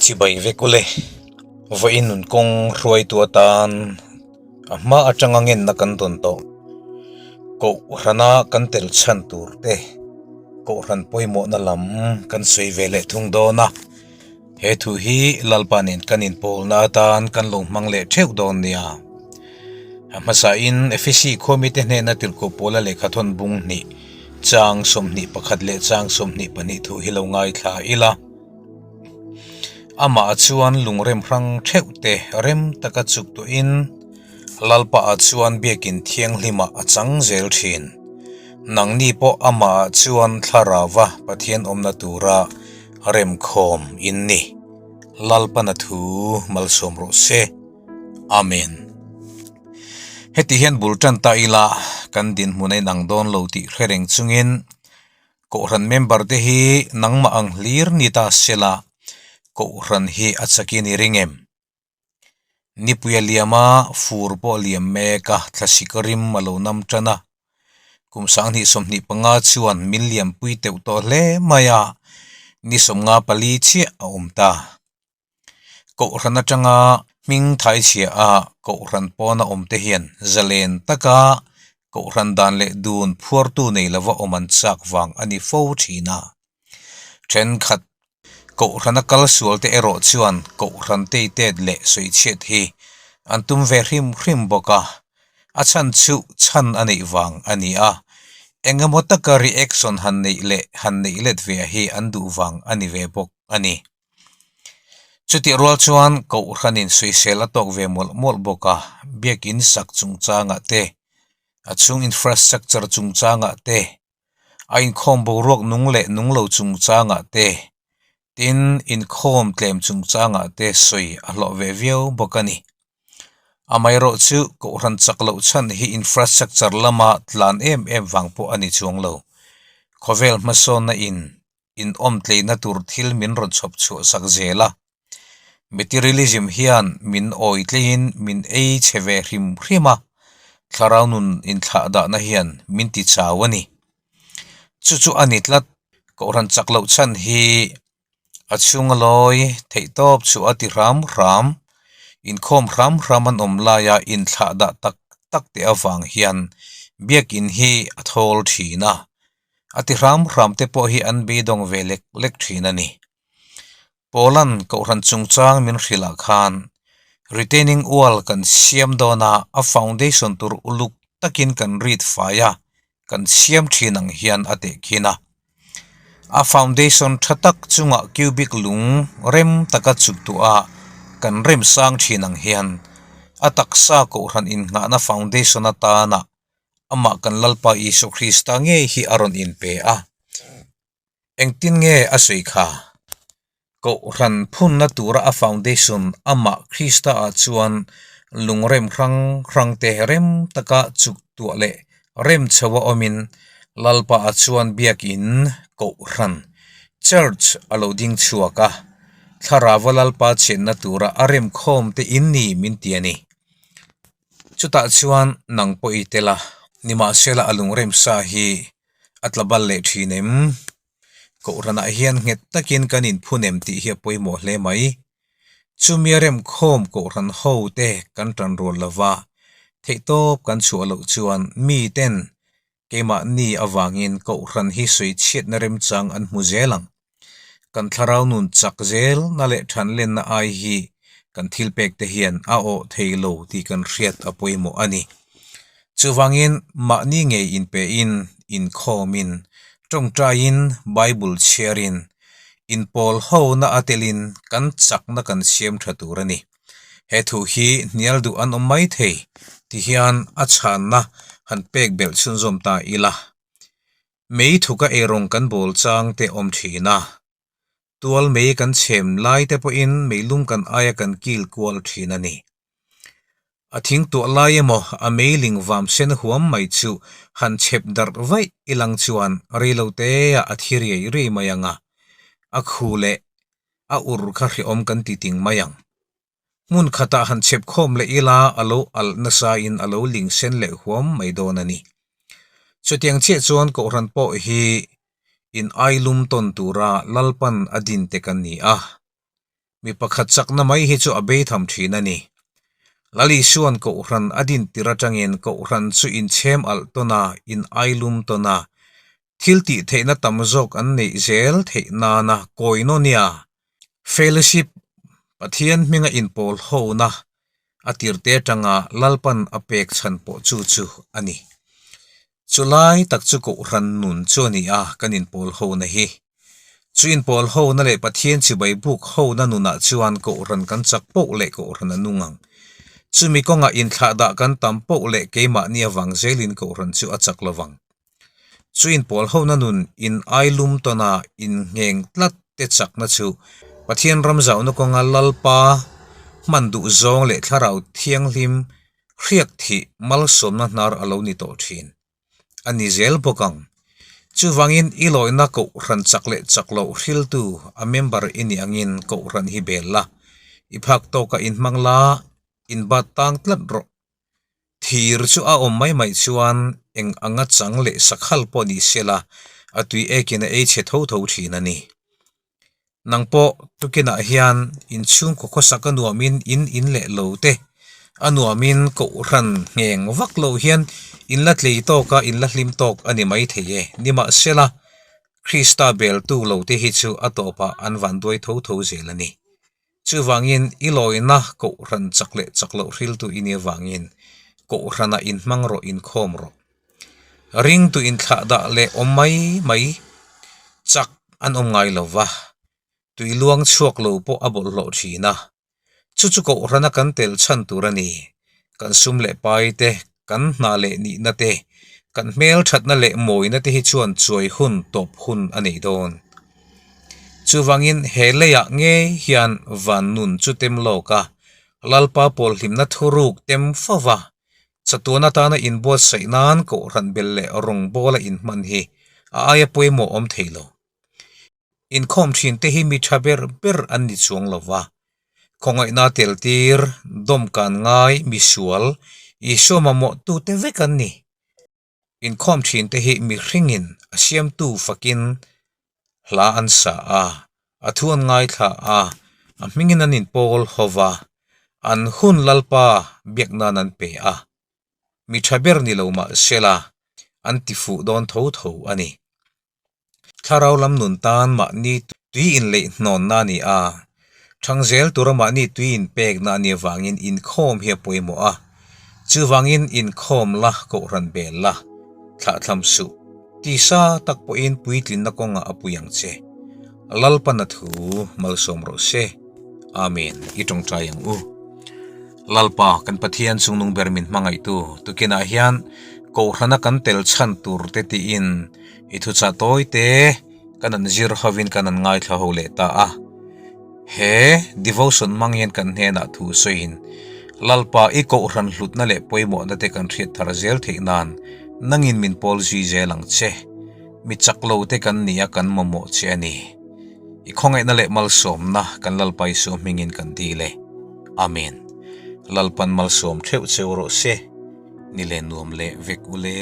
Chibai vek ule, vawiin nun kawng hruaitu atan a hma atanga ngenna kan dawn tawh. Kohhrana kan tel chhan tur te, kohhran pawimawhna lam kan sawi ve leh thung dawn a. He thu hi Lalpa nen kan inpawlna atan kan lo hmang leh theuh dawn nia. A hmasain Efesi khuamite hnena tirhkoh pawla lehkhathawn bung hnih, chang 21 leh chang 22 thu hi lo ngaithla ila. Amah chuan lungrem hrang theuh te rem taka chuk tawhin Lalpaah chuan biakin thianghlimah a chang zel thin. Nangni pawh amahah chuan thlarauva Pathian awmna tura remkhawm in ni. Lalpana thu malsawm rawh se. Amen. Heti hian bul tan ta ila kan dinhmun a inang dawn lo tih hre reng chungin Kohhran member te hi nangmah ang hlir ni ta sela Kohhran hi a chakin i ring em? Nipui a liam a, fur pawh a liam mek a, thlasik rim a lo nam tan a. Kum 2025 chuan min liampui teuh tawh hle mai a, ni 54 chiah a awm ta. Kohhran atanga hming thai chhia a Kohhran pawna awm te hian zalen taka Kohhran dan leh dun phuartu nei lova awm an chak vang a ni fo thin a. Thenkhat Kohhrana kal sual te erawh chuan Kohhran teitet leh sawichhiat hi an tum ve hrim hrim bawk a, a chhan chu chhan a neih vang a ni a, engemaw taka reaction han neih leh han neih let ve hi an duh vang a ni ve bawk a ni. Chutih rual chuan Kohhranin sawisel a tawk ve mawlh mawlh bawk a, biakin sak chungchangah te, a chhung infrastructure chungchangah te, A inkhawm boruak nung leh nung lo chungchangah te, tin inkhawm tlem chungchangah te sawi a hlawh ve viau bawk a ni. Amaherawh chu Kohhran chak loh chhan hi infrastructure lama tlan em em vang pawh a ni chuang lo. Khawvel hmasawnna in inawm tleina tur thil min rawn chhawp chhuah sak zel a. Materialism hian min awi tleiin min ei chhe ve hrim hrim a, thlarau nun inthlah dahna hian min ti chau a ni. Chu chu a ni tlat, Kohhran chak loh chhan hi a chhung a lawi theihtawp chu a ti hram hram, inkhawm hram hram an awm laia inthlah dah tak tak te avang hian biakin hi a thawl thin a, a ti hram hram te pawh hi an beidawng ve lek lek thin a ni. Poland Kohhran chungchang min hrilh ah khan retaining wall kan siam dawn a, a foundation tur uluk takin kan rit fai a, kan siam thin ang hian a teh khin a. A foundation tha tak chungah cubic lung rem taka chuktuah a kan rem sang thin ang hian a taksa Kohhran innghahna foundation atana amah kan Lalpa Isua Krista ngei hi a rawn inpe a. Engtin nge a sawi kha? Kohhran phunna tura a foundation amah Krista ah chuan lungrem hrang hrang te rem taka chuk tuah leh rem chho a awmin Lalpa ah chuan biakin Kohhran, Church, a lo ding chhuak a, Thlarauva Lalpa chenna tura a remkhawm te in ni min ti a ni. Chutah chuan nang pawh i tel a, nimahsela a lungrem sa hi a tla bal leh thin em? Kohhranah hian nghet takin kan inphun em tih hi a pawimawh hle mai. Chumi a remkhawm kohhran ho te kan tan rual lova, theihtawp kan chhuah loh chuan mi ten keimahni avangin kohhran hi sawichhiatna remchang an hmu zel ang. Kan thlarau nun chak zel na leh thanlenna ai hi kan thil pek te hian a awh thei lo tih kan hriat a pawimawh a ni. Chuvangin mahni ngei inpehin, inkhawmin, tawngtaiin, Bible chhiarin, inpawl hona a telin kan chakna kan siam tha tur a ni. He thu hi hnial duh an awm mai thei ti hian a chhanna han pek belh chhunzawm ta ila. Mei thuka eirawng kan bawl chang te awm thin a, tual mei kan chhem lai te pawhin meilum kan aia kan kil kual thin a ni. A thing tuah lai emaw a meiling vam sen huam mai chu han chhep darh vaih i lang chuan reilo te ah a thi riai riai mai ang a, a khu leh a ur kha hrehawm kan ti ting mai ang. Hmun khatah han chhep khawm leh ila a lo alh nasa in a lo ling sen leh huam mai dawn a ni. Chutiang chiah chuan Kohhran pawh hi in ailum tawn tura Lalpan a din te kan ni a. Mi pakhat chakna mai hi chu a bei tham thin a ni. Lal Isua'n Kohhran a din tir atangin Kohhran chu inchhem alh tawn a, in ailum tawn a, thil tih theihna tam zawk an neih zel theih nana Koinonia, Fellowship, Pathian hminga inpawl hona a tirte atanga Lalpan a pek chhan pawh chu chu a ni. Chulai tak chu Kohhran nun chu a ni a, kan inpawl hona hi. Chu inpawl hona leh Pathian chibai buk hona nunah chuan Kohhran kan chak poh leh Kohhran a nung ang. Chumi kawngah inthlahdah kan tam poh leh keimahni avang zelin Kohhran chu a chak lovang. Chu inpawl hona nun in ailum tawna inngheng tlat te chakna chu Pathian ram zauhna kawnga Lalpa hman duh zawng leh thlarau thianghlim hriak thih malsawmna hnar a lo ni tawh thin a ni zel bawk ang. Chuvangin i lawina kohhran chak leh chak loh hriltu a member i nih angin kohhran hi bel la, i phak tawkah inhmang la, inbat tang tlat rawh. Thir chu a awm mai mai chuan eng anga chang leh sakhal pawh ni sela a tui ekin a ei chhe tho tho thin a ni. Nang pawh tukinah hian inchhungkaw khawsak a nuamin in in leh lo te a nuamin kohhran ngheng vak loh hian in la tlei tawk a in la hlim tawk a ni mai thei e. Nimahsela Krista beltu lo te hi chu a tawpah an vanduai tho tho zel a ni. Chuvangin i lawina kohhran chak leh chak loh hriltu i nih avangin kohhranah inhmang rawh inkhawm rawh. Ringtu inthlah dah leh awm mai mai chak an awm ngai lo va, tui luang chhuak lo pawh a bawlhhlawh thin a. Chu chu kohhrana kan tel chhan tur a ni. Kan sum leh pai te, kan hna leh nihna te, kan hmelthatna leh mawina te hi chuan chuai hun tawp hun a nei dawn. Chuvangin he leiah ngei hian van nun chu tem lawk a, Lalpa pawl hlimna thuruk tem fo va, chatuan atana inbuatsaih nan kohhran bel leh rawngbawla inhman hi a aia pawimawh awm thei lo. Inkhawm thin te hi mi tha ber ber an ni chuang lo va, khawngaihna tel tir, dawmkan ngai, misual, Isua mamawh tute vek an ni. Inkhawm thin te hi mihringin a siamtu fakin hla an sa a, a thu an ngaithla a, a hmingin an inpawl ho va, an hun Lalpa biak nan an pe a, mi tha ber ni lo mah sela an tifuh dawn tho tho a ni. Thlarau lam nun tan mahni tui inleih hnawnna a ni a, thang zel tura mahni tui inpekna a nih avangin inkhawm hi a pawimawh a, chuvangin inkhawm la kohhran bel la, thlahthlam suh, tisa tak pawhin puitlinna kawngah a pui ang che. Lalpana thu malsawm rawh se. Amen. I tawngtai ang u. Lalpa kan Pathian chungnung ber min hmangaihtu tukinah hian kohhrana kan tel chhan tur te tiin I thuchah tawi te kan an zir hovin kan an ngaithla ho leh ta a. He devotion hmang hian kan hnenah thu sawiin Lalpa i kohhran hlutna leh pawimawhna te kan hriat thar zel theih nan nangin min pawl zui zel ang che. Mi chak lo te kan ni a kan mamawh che a ni. I khawngaihna leh malsawmna kan Lalpa Isua hmingin kan dil e. Amen. Lalpan malsawm theuh cheu rawh se. Ni leh nuam leh vek u le.